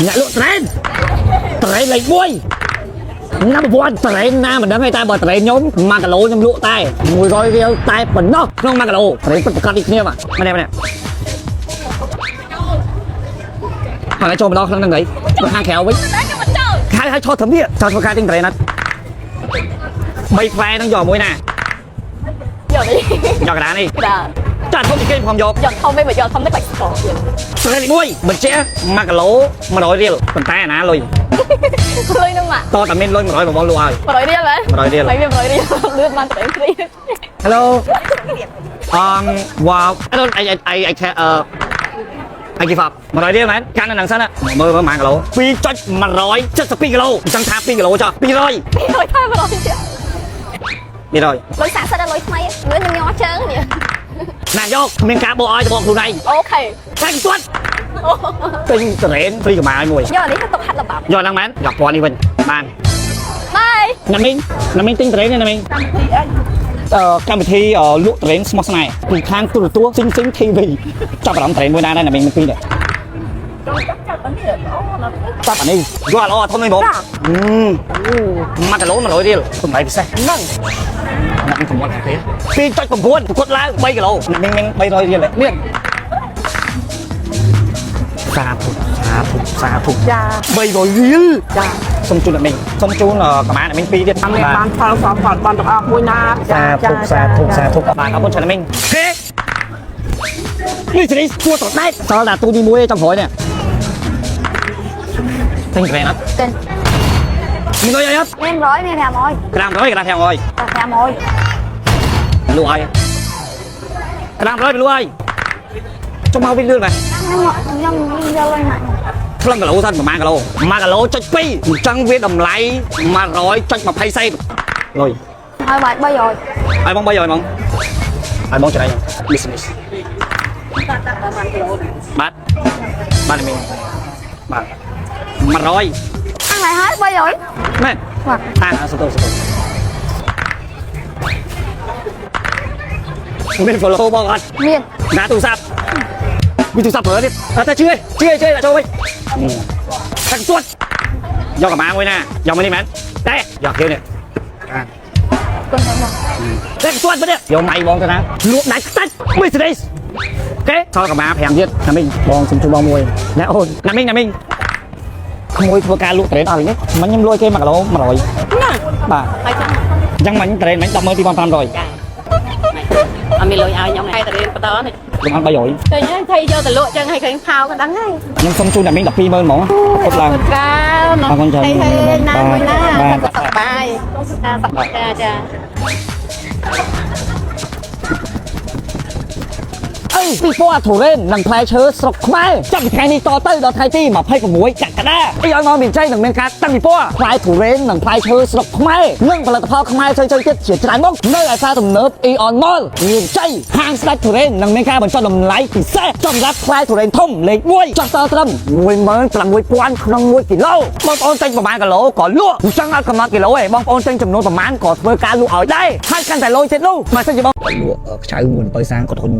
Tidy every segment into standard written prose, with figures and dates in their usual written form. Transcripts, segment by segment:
អ្នកលក់ត្រេនត្រេនលេខ1 number 1ត្រេនណាមិនដឹងទេតែបើត្រេនខ្ញុំ1គីឡូខ្ញុំលក់តែ100រៀលតែប៉ុណ្ណោះក្នុង1គីឡូត្រេនពិតប្រាកដដូចគ្នាបាទម្នាក់ម្នាក់ហើយចូលមកដល់ក្នុងហ្នឹងហើយទៅខាងក្រៅវិញ ខ្ញុំមិនចូល ខៅឲ្យឆោតត្រឹមនេះចោលធ្វើការទិញត្រេនអត់បីផ្លែហ្នឹងយកមួយណា យកនេះ យកកណ្ដាលនេះ ដា ចាត់ធំជាងគេផងយក យកធំវិញបើយកធំទៅបាច់ស្ករទៀត ត្រេនលេខ1បញ្ជាក់1គីឡូ100រៀលប៉ុន្តែអាណាលុយ លុយហ្នឹងម៉ាក់ តតែមានលុយ100បងលក់ឲ្យ 100រៀលហ៎ 100រៀល មិនមាន100រៀលលឿនបានតែព្រី Hello. Wow. I don't I I I I I give up 100រៀលមែនកាន់នៅហ្នឹងសិនមើលមើល1គីឡូ2.172គីឡូអញ្ចឹងថា2គីឡូចុះ200 200ថែ100ទៀត 200 លុយសាក់សិតដល់លុយថ្មីលឿនខ្ញុំញ័រជើងនេះ ណាយកគ្មានការបោកឲ្យទៅបោកខ្លួនឯង OK តែគាត់ទិញត្រេន free កម្មាឲ្យមួយ យកនេះទៅទុកហាត់ល្បាប់ យកហ្នឹងមែនយកពណ៌នេះវិញបាន បាយ ណាមីងណាមីងទិញត្រេនទេណាមីងកម្មវិធីលក់ត្រេនស្មោះស្នេហ៍ពីខាងទូរទស្សន៍ស៊ីងស៊ីង TV ចាប់អារម្មណ៍ត្រេនមួយណាដែរណាមីងមិនពីរនេះចាប់អានេះយកអាល្អអាធំនេះបង1គីឡូ100រៀលតម្លៃពិសេសហ្នឹងអ្នកនឹង9ខាងគេ2.9គាត់ឡើង3គីឡូមីងមាន300រៀលទេមានសាធុសាធុសាធុ ចា 300រៀល ចា សុំជូនអ្នកមីងសុំជូនកម្មាអ្នកមីងពីរទៀត តាមនេះបានផលសផលបានទាំងអស់មួយណា សាធុសាធុសាធុបាទអរគុណច្រើនអ្នកមីងគេនេះស្រីគួរតដែកសល់តែទូនេះមួយឯងចំក្រោយនេះទិញក្រែនអត់ ទិញ មានលុយអីអត់ មាន100មាន500 ក្រាម100ក្រាម500 តែ500 លក់ឲ្យក្រាម100លក់ឲ្យចុះមកវិញលឿនមែន ខ្ញុំខ្ញុំយកលុយម៉ាក់ ថ្លឹងគីឡូសិនប្រហែលគីឡូ1គីឡូចុច2អញ្ចឹងវាតម្លៃ100.20សេនលុយ ឲ្យបាច់300 ឲ្យបង300ហ្មងឲ្យបងចំណេញ business បាទបាទមីងបាទ100 អាងហើយ300 មែន បាទ អាសុំទោសសុំទោសមាន follow បងអត់ មាន ណាទូរស័ព្ទមានទូរស័ព្ទប្រើទៀតអត់តែជឿជឿជឿដាក់ចូលវិញតែទួតយកកម្មាមួយណាយកមួយនេះមែនតែយកគេនេះអា គុណហ្នឹងមក តែទួតទៅនេះយកម៉ៃបងទៅណាលក់ដាច់ខ្សាច់ business គេសល់កម្មា5ទៀតណាមីងបងសុំជួយបងមួយណាអូនណាមីងណាមីងក្មួយធ្វើការលក់ត្រេនអស់នេះមិញខ្ញុំលួចគេ1គីឡូ100 ណា បាទ ហើយចឹង អញ្ចឹងមិញត្រេនមិញ12500 ចាអត់មានលុយឲ្យខ្ញុំហើយតែរៀនបន្តនេះ ខ្ញុំអត់300 ឃើញហើយថៃយកទៅលក់ចឹងហើយឃើញផោក៏ដឹងហើយ ខ្ញុំសុំជូនណាមីង120,000ហ្មងអត់ឡើង ច្រើន អរគុណច្រើន ហេហេណាមួយណា បាទ សុខសប្បាយចាចា អីពីពណ៌ធូរ៉េននិងផ្លែឈើស្រុកខ្មែរចាប់ពីថ្ងៃនេះតទៅដល់ថ្ងៃទី26កក្កដាអីឲ្យមកមានជ័យនឹងមានការតាំងពិព័រណ៍ផ្លែធូរ៉េននិងផ្លែឈើស្រុកខ្មែរនិងផលិតផលខ្មែរផ្សេងៗទៀតជាច្រើនមុខនៅឯផ្សារទំនើប Aeon Mall មានជ័យហាងស្ដេចធូរ៉េននឹងមានការបញ្ចុះតម្លៃពិសេសសម្រាប់ផ្លែធូរ៉េនធំលេខ1ចុះសល់ត្រឹម16000ក្នុង1គីឡូបងប្អូនទិញប្រហែលគីឡូក៏លក់អញ្ចឹងអត់កំណត់គីឡូទេបងប្អូនទិញចំនួនប្រហែលក៏ធ្វើការលក់ឲ្យដែរហើយកាន់តែលុយទៀតនោះបើសិនជាបងលក់ខ្ចៅមួយបើសាងគាត់ហ៊ុន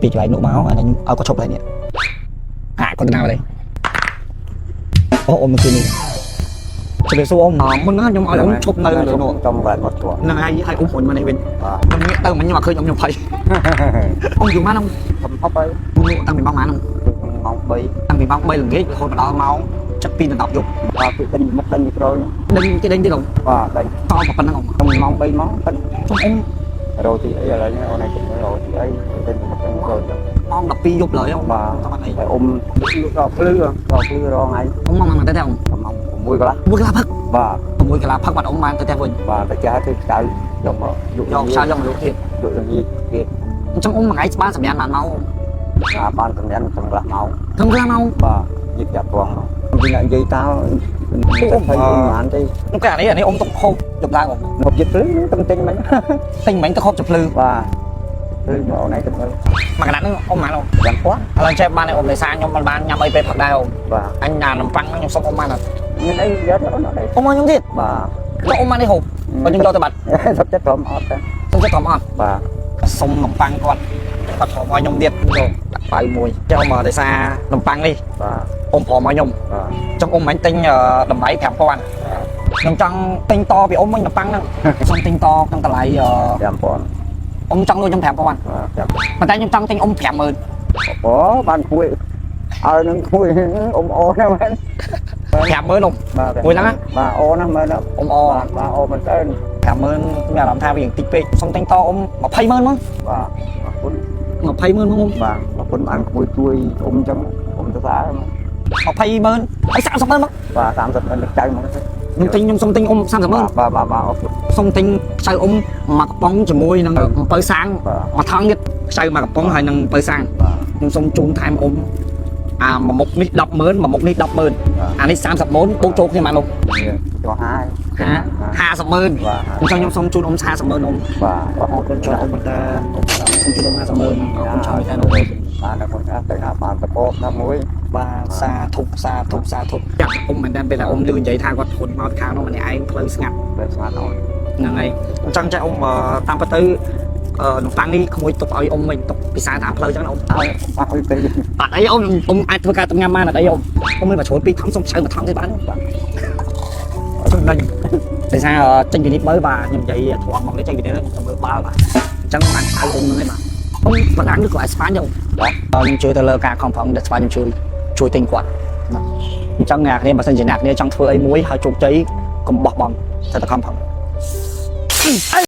ពីកន្លែងនោះមកអានេះឲ្យគាត់ឈប់កន្លែងនេះអាគាត់ទៅណាបាត់ហើយអូអូមកទីនេះជម្រាបសួរអូមុនហ្នឹងខ្ញុំឲ្យអូឈប់នៅលើនោះ ចំបែបគាត់ជួ ហ្នឹងហើយឲ្យអូរុញមកនេះវិញ បាទ ខ្ញុំងាកទៅមិញខ្ញុំអត់ឃើញអូខ្ញុំភ័យអូយូរម៉ានអូ ខ្ញុំហប់ហើយ លក់តាំងពីម៉ោងម៉ានអូ ម៉ោង3 តាំងពីម៉ោង3ល្ងាចរហូតមកដល់ម៉ោង7ដល់10យប់ បាទពីដេញមុខដេញក្រោយ ដេញគេដេញទៀតអូ បាទដេញ តប៉ុណ្ណឹងអូ ក្នុងម៉ោង3ម៉ោងប៉ិន ជុំអូ រោទីអីឥឡូវនេះអូនឯងទៅរោទីអីដេញមុខដេញក្រោយ ម៉ោង12យប់ឡើយអូ បាទ តបានអី ហើយអ៊ំលក់ដល់ភ្លឺដល់ភ្លឺរងថ្ងៃ អូម៉ោងម៉ោងទៅតែអូ ម៉ោង6កន្លះ មួយកន្លះផឹក បាទ 6កន្លះផឹកបាត់អូបានទៅផ្ទះវិញ បាទតែចាស់គឺខ្ចៅយកមក យកខ្យល់យកមកលក់ទៀត លក់ល្ងាចទៀត អញ្ចឹងអូមួយថ្ងៃបានសម្រាប់បានម៉ោង បាទបានកម្រិតកន្លះម៉ោង កន្លះម៉ោង បាទនិយាយចាប់ផងពីអ្នកនិយាយតើទៅភ័យមិនបានទេ ខ្ញុំគេអានេះអានេះអ៊ំទុកហូបយប់ឡើងអ៊ំ ហូបចិត្តភ្លឺទៅទិញមិញ ទិញមិញទៅហូបចភ្លឺ បាទភ្លឺមកអូនឯងទៅមើល មួយកណាត់ហ្នឹងអ៊ំម៉ានអ៊ំ យ៉ាងគាត់ ឥឡូវចេះបានអ៊ំដោយសារខ្ញុំមិនបានញ៉ាំអីពេលផឹកដែរអ៊ំ បាទ អញណានំប៉័ងហ្នឹងខ្ញុំសុំអ៊ំបានអត់ មានអីយកទៅអូនអត់អី អ៊ំមកខ្ញុំទៀត បាទ មកអ៊ំបាននេះហូបបើខ្ញុំយកទៅបាត់ សុខចិត្តព្រមអត់ទេ សុំចិត្តធំអត់ បាទ សុំនំប៉័ងគាត់គាត់ធំឲ្យខ្ញុំទៀតយកដាក់ប៉ៅមួយចុះមកដោយសារនំប៉័ងនេះ បាទ អ៊ំព្រមមកខ្ញុំ បាទ ចង់អ៊ំមិនទិញតម្លៃ5000ខ្ញុំចង់ទិញតពីអ៊ំវិញតំប៉ាំងហ្នឹងសុំទិញតក្នុងតម្លៃ 5000 អ៊ំចង់លក់ខ្ញុំ5000 បាទ ប៉ុន្តែខ្ញុំចង់ទិញអ៊ំ50000 អូបានគួយឲ្យនឹងគួយអ៊ំអូណាស់មែន 50000អ៊ំ បាទ មួយហ្នឹងណា បាទអូណាស់មែន អ៊ំអ បាទបាទអូមែនតើ 50000មានអារម្មណ៍ថាវាយ៉ាងតិចពេកសុំទិញតអ៊ំ200,000មក បាទអរគុណ 200,000មកអ៊ំ បាទអរគុណបានគួយជួយអ៊ំចឹងអ៊ំទៅសារ 200,000ហើយ30,000មក បាទ30មិនចៅមក ខ្ញុំទិញខ្ញុំសុំទិញអ៊ំ30,000 បាទបាទបាទអរគុណ សុំទិញខ្ចៅអ៊ំមួយកំប៉ុងជាមួយនឹងអំពៅសាង បាទ មួយថង់ទៀតខ្ចៅមួយកំប៉ុងហើយនឹងអំពៅសាង បាទ ខ្ញុំសុំជូនថែមអ៊ំអាមួយមុខនេះ100000មួយមុខនេះ100000អានេះ30,000បូកចូលគ្នាបានអ៊ំ ចុះហើយ 500,000 បាទ អញ្ចឹងខ្ញុំសុំជូនអ៊ំ500,000អ៊ំ បាទ អរគុណច្រើនអ៊ំបន្តសុំជូនអ៊ំ500,000អរគុណច្រើនមែនតើអ៊ំ បានតែគាត់ទៅណាបានតកបណាមួយ បាទសាធុសាធុសាធុចាក់អ៊ំមែនតើពេលតែអ៊ំលឺនិយាយថាគាត់ធន់មកខាងនោះម្នាក់ឯងផ្លូវស្ងាត់ បែបស្អាតអត់ ហ្នឹងហើយអញ្ចឹងចេះអ៊ំតាមពិតទៅអឺនំប៉័ងនេះក្មួយទុកឲ្យអ៊ំវិញទុកពិសាតាមផ្លូវអញ្ចឹងណាអ៊ំ ឲ្យបាក់អុយពេក អត់អីអ៊ំអ៊ំអាចធ្វើការទំញ៉ាំបានអត់អីអ៊ំអ៊ំមានមួយជ្រុលពីរថង់សុំឆៅមួយថង់ទេបានបាទចំណេញដោយសារចេញពីនេះបើបាទខ្ញុំនិយាយធំមកនេះចេញពីនេះខ្ញុំមើលបាល់បាទអញ្ចឹងបានឆៅអ៊ំហ្នឹងឯងបាទអ៊ំបារាំងឬក៏អេស្ប៉ាញអ៊ំខ្ញុំជួយទៅលើការខំប្រឹងដែលស្វាខ្ញុំជួយជួយទិញគាត់អញ្ចឹងអ្នកគ្នាបើសិនជាអ្នកគ្នាចង់ធ្វើអីមួយហើយជោគជ័យកុំបោះបង់តែតែខំប្រឹង